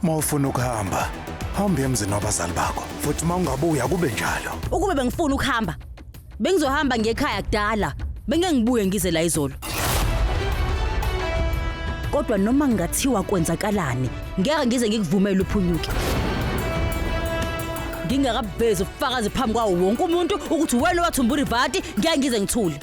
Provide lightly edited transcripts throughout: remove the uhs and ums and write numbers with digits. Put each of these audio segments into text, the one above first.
Uma ufuna ukuhamba, hamba emzini wabazali bakho. Futhi uma ungabuya kube njalo. Ukube bengifuna ukuhamba, bengizohamba ngekhaya kudala. Bengeke ngibuye ngize la izolo. Kodwa noma ngingathiwa kwenzakalani, ngeke ngize ngikuvumele uphunyuke. Ngingakabuvezi ubufakazi phambi kwawo wonke umuntu ukuthi wena owathumba urivati, ngeke ngize ngithule.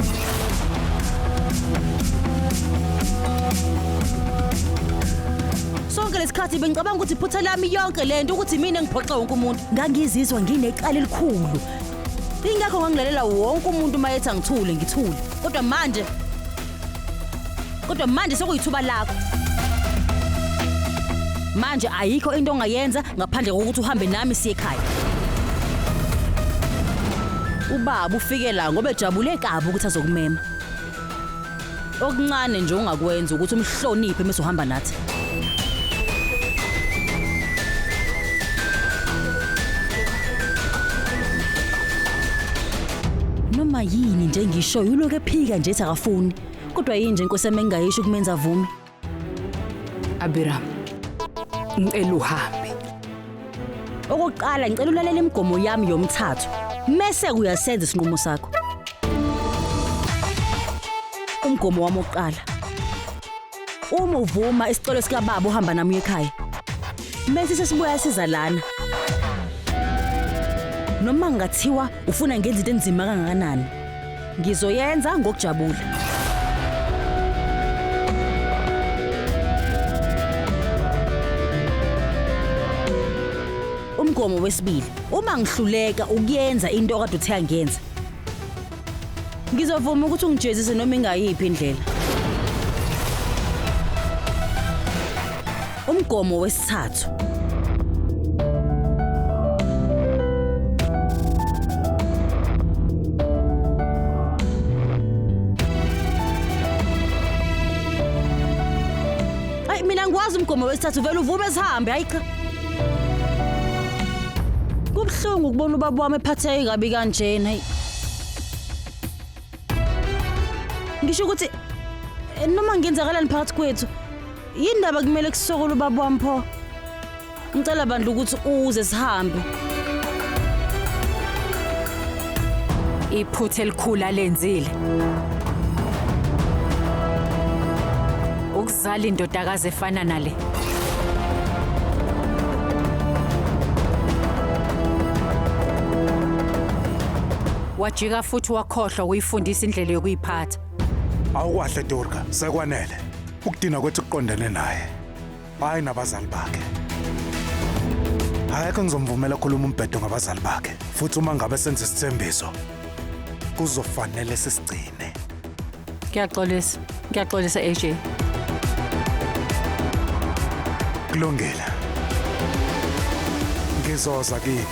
Sonke lesikhathi bengicabanga ukuthi iphutha lami yonke lento ukuthi mina engiphoxa wonke umuntu. Ngangizizwa nginecala elikhulu. Ingakho ngangilalela wonke umuntu uma ethi angithule ngithule. Kodwa manje sekuyithuba lakho. Manje ayikho into ongayenza ngaphandle kokuthi uhambe nami siye ekhaya. Ubaba ufike la ngoba ejabule kabi ukuthi azokumema. Okuncane nje ongakwenza ukuthi umhloniphe mase uhamba nathi. Noma yini nje ngisho ulokhu ephika nje ethi akafuni. Kodwa yini nje inkosi yami engingayisho ukumenza avume? Abiram, ngicela uhambe. Okokuqala ngicela ulalele imigomo yami yomthathu. Mese uyasenza isinqumo sakho. Umgomo wami wokuqala. Uma uvuma isicelo sikababa uhamba nami uye ekhaya. Mese sesibuya siza lana. Noma ngathiwa ufuna ngenza into enzima kangakanani. Ngizoyenza ngokujabula. Umgomo wesibili, uma ngihluleka ukuyenza into okade uthe angiyenze. Ngizovuma ukuthi ungijezise noma ingayiphi indlela. Umgomo wesithathu. Ayi mina ngikwazi umgomo wesithathu vele uvume sihambe hayi cha. Kubuhlungu ukubona ubaba wami ephatheke kabi kanjena. Hayi. Ngisho ukuthi noma ngenzakalani phakathi kwethu yini ndaba kumele kusokole ubaba wami pho? Ngicela bandla ukuthi uze sihambe. Iphutha elikhulu alenzile. Ukuzala indodakazi efana nale. Wajika futhi wakhohlwa ukuyifundisa indlela yokuyiphatha. Awukwahle Durga, sekwanele. Ukudina kwethu kuqondene naye. Hayi nabazali bakhe. Akekho ngizomvumela akhuluma umbhedo ngabazali bakhe. Futhi uma ngabe senze isithembiso, kuzofanele sisigcine. Ngiyaxolisa. Ngiyaxolisa AJ. Kulungile. Ngizoza kini.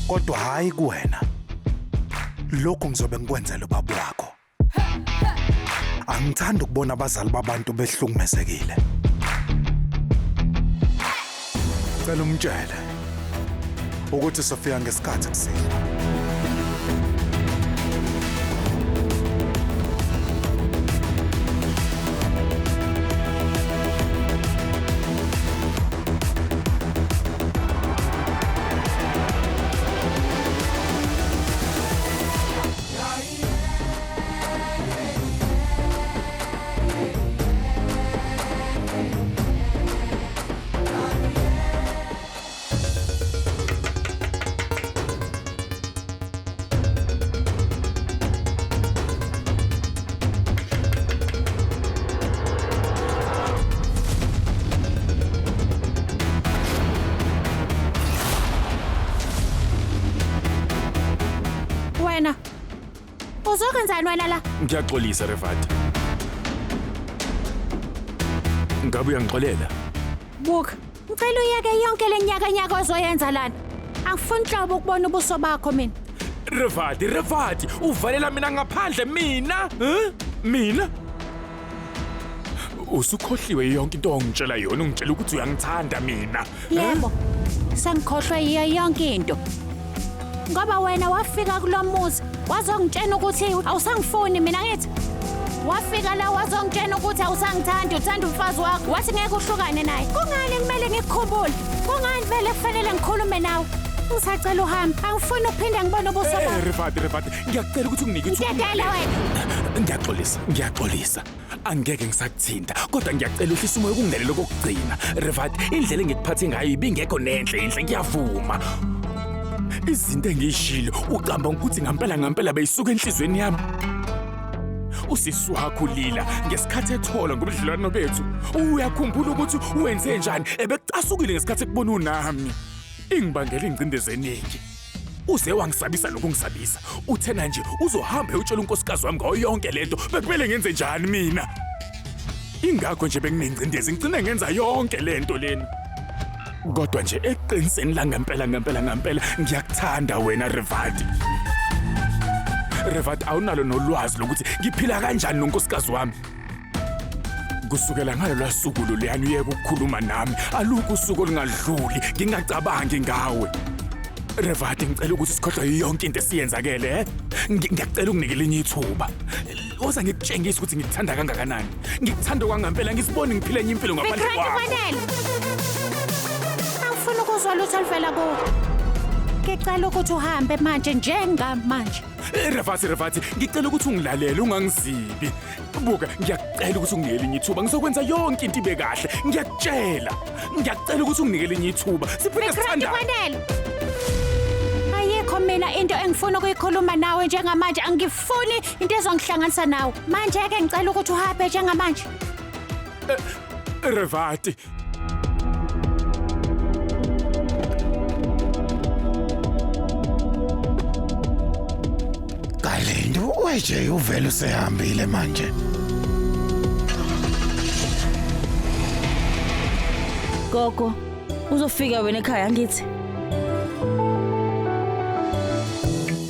Kodwa hayi kuwena. Lokhu ngizobe ngikwenzela ubaba wakho. Angithandi ukubona abazali babantu behlukumezekile. Cela umtshele ukuthi sofika ngesikhathi kusihlwa. Wena uzokwenzani wena la? Ngiyaxolisa Revati. Ngabe uyangixolela? Buka, ngicela uyeke yonke le nyakanyaka ozoyenza lana. Angifuni nhlobo ukubona ubuso bakho mina. Revati, Revati, uvalela mina ngaphandle mina? Huh? Mina? Usukhohliwe yonke into ongitshela yona, ungitshela ukuthi uyangithanda mina. Yebo. Sengikhohlwe yiyo yonke into. Ngoba wena wafika kulo muzi wazongitshena ukuthi awusangifuni mina ngithi. Wafika la wazongitshena ukuthi awusangithandi, uthanda umfazi wakho. Wathi ngeke uhlukane naye. Kungani kumele ngikukhumbule? Kungani vele kufanele ngikhulume nawe? Ngisacela uhambe. Angifuni ukuphinde ngibone ubuso bakho. Revati, Revati, ngiyakucela ukuthi unginike ithuba. Ngidedele wena. Ngiyaxolisa, ngiyaxolisa. Angeke ngisakuthinta, kodwa ngiyacela uhlise umoya ukungilalela kokugcina. Revati, indlela engikuphathe ngayo ibingekho nenhle inhle, ngiyavuma. Izinto engiyishilo ucamba ukuthi ngampela ngampela beyisuka enhlizweni yami. Usisi wakho ulila ngesikhathi ethola ngobudlelwano bethu. Uyakhumbula ukuthi wenze njani ebekucasukile ngesikhathi ekubona unami. Ingibangela ingcindezi eningi. Uze wangisabisa nokungisabisa. Uthena nje uzohamba uyotshela unkosikazi wami ngayo yonke lento. Bekumele ngenze njani mina? Ingakho nje benginengcindezi ngigcine ngenza yonke lento lena. Kodwa nje eqiniseni la ngempela ngempela ngempela ngiyakuthanda wena Revati. Revati, awunalo nolwazi lokuthi ngiphila kanjani nonkosikazi wami. Kusukela ngalolo suku loluyana uyeke ukukhuluma nami, alukho usuku olungadluli ngingacabangi ngawe. Revati, ngicela ukuthi sikhohlwe yonke into esiyenzakele, eh? Ngiyacela ukunike elinye ithuba. Woza ngikutshengise ukuthi ngikuthanda kangakanani. Ngikuthanda kwangempela, ngisibone ngiphila enye impilo ngaphandle Vikrant, kwakho. kwanele. Angifuni ukuzwa lutho oluvela kuwe. Ngicela ukuthi uhambe manje njengamanje. Revati, Revati, ngicela ukuthi ungilalele ungangizibi. Buka, ngiyacela ukuthi unginike elinye ithuba. Ngizokwenza yonke into ibe kahle. Ngiyakutshela. Ngiyacela ukuthi unginike elinye ithuba. Siphinde Vikrant, sithandane. kwanele. Ayikho mina into engifuna ukuyikhuluma nawe njengamanje. Angifuni into ezongihlanganisa nawe. Manje-ke ngicela ukuthi uhambe njengamanje. Revati. Kalindu, uAJ uvele usehambile manje. Gogo, uzofika wena ekhaya ngithi.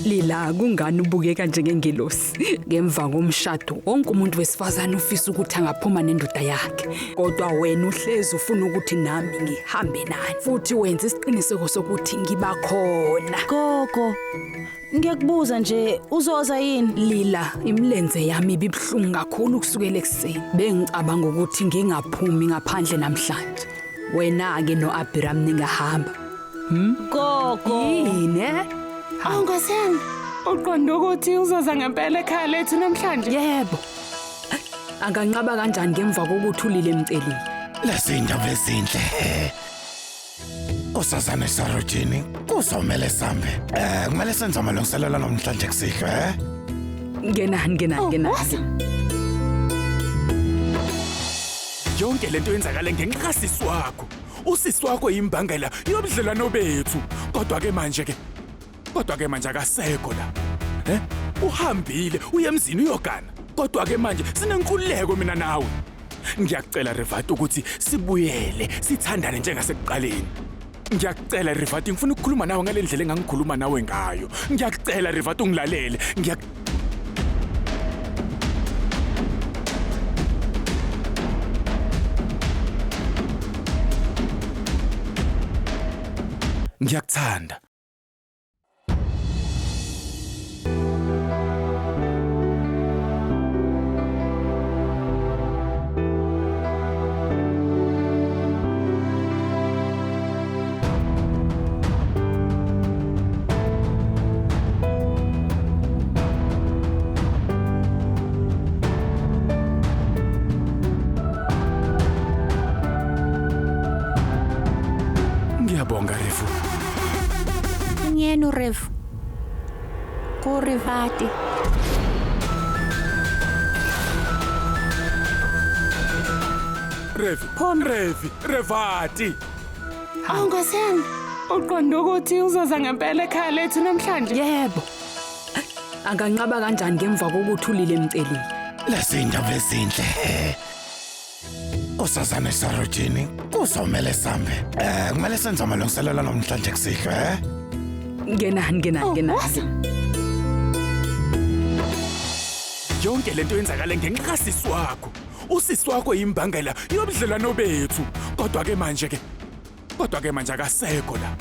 Lila, kungani ubukeka njengengelosi? Ngemva komshado, wonke umuntu wesifazane ufisa ukuthi angaphuma nendoda yakhe. Kodwa wena uhlezi ufuna ukuthi nami ngihambe nani. Futhi wenza isiqiniseko sokuthi ngiba khona. Gogo, ngiyakubuza nje, uzoza yini? Lila, imilenze yami ibibuhlungu kakhulu kusukela ekuseni. Bengicabanga ukuthi ngingaphumi ngaphandle namhlanje. Wena-ke no-Abiram ningahamba. Gogo. Yini, eh? Awu Nkosi yami. Uqonda ukuthi uzoza ngempela ekhaya lethu namhlanje? Yebo. Anganqaba kanjani ngemva kokuthi ulile emcelile? Lezi indaba ezinhle. Nkosazana Sarojini, kuzomele sambe. Kumele senze amalungiselelo namhlanje kusihlwa, eh? Ngenani, ngenani, ngenani. Yonke lento yenzakale ngenxa kasisi wakho. Usisi wakho yimbangela yobudlelwano bethu. Kodwa ke manje ke, kodwa ke manje akasekho la. Eh? Uhambile uye emzini uyogana. Kodwa ke manje sinenkululeko mina nawe. Ngiyakucela Revati ukuthi sibuyele sithandane njengasekuqaleni. Ngiyakucela Revati, ngifuna ukukhuluma nawe ngale ndlela engangikhuluma nawe ngayo. Ngiyakucela Revati ungilalele. Ngiyakuthanda. Ngiyabonga Revu. Ngiyena uRevu. KuRevati. Revi, Revi, Revati. Awu Nkosi yami. Uqonda ukuthi uzoza ngempela ekhaya lethu namhlanje? Yebo. Anganqaba kanjani ngemva kokuthi ulile emcelile? Lezi indaba ezinhle. Nkosazana Sarojini, kuzomele sambe. Kumele senze amalungiselelo namhlanje kusihlwa, eh? Ngenani, ngenani, ngenani. Yonke lento yenzakale ngenxa kasisi wakho. Usisi wakho yimbangela yobudlelwano bethu. Kodwa ke manje ke, kodwa ke manje akasekho la.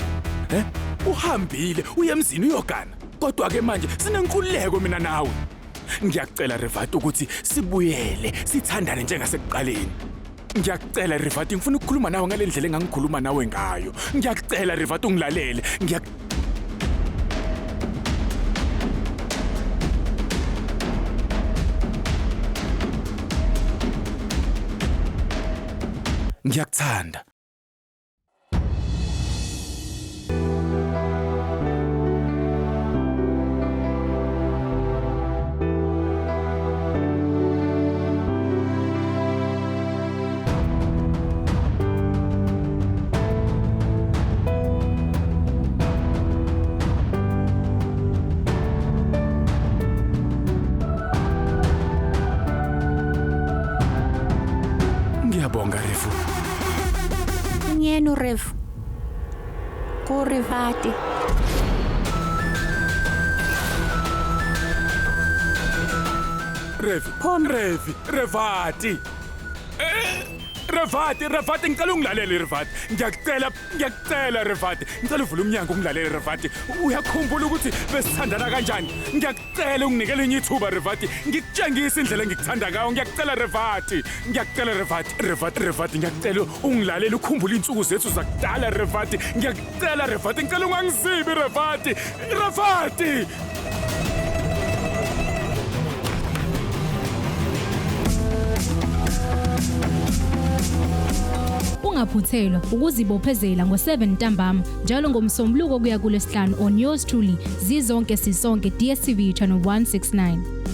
Eh? Uhambile uye emzini uyogana. Kodwa ke manje sinenkululeko mina nawe. Ngiyakucela Revati ukuthi sibuyele sithandane njengasekuqaleni. Ngiyakucela Revati, ngifuna ukukhuluma nawe ngale ndlela engangikhuluma nawe ngayo. Ngiyakucela Revati ungilalele. Ngiyak Ngiyakuthanda. Ngiyabonga Refu. Ngiyena uRevu. KuRivati. Revi, Revi, Revati. Revati, Revati, ngicela ungilalele Revati. Ngiyakucela, ngiyakucela Revati. Ngicela uvule umnyango ungilalele Revati. Uyakhumbula ukuthi besithandana kanjani? Ngiyakucela unginikele enye ithuba Revati. Ngikutshengise indlela engikuthanda ngayo. Ngiyakucela Revati. Ngiyakucela Revati, Revati, Revati, ngiyakucela ungilalele ukhumbule insuku zethu zakudala Revati. Ngiyakucela Revati, ngicela ungangizibi Revati. Revati! Ungaphuthelwa ukuzibophezela ngo-7 ntambama njalo ngomsombuluko kuya kulwesihlanu on yours truly zizonke sisonke DStv channel 169.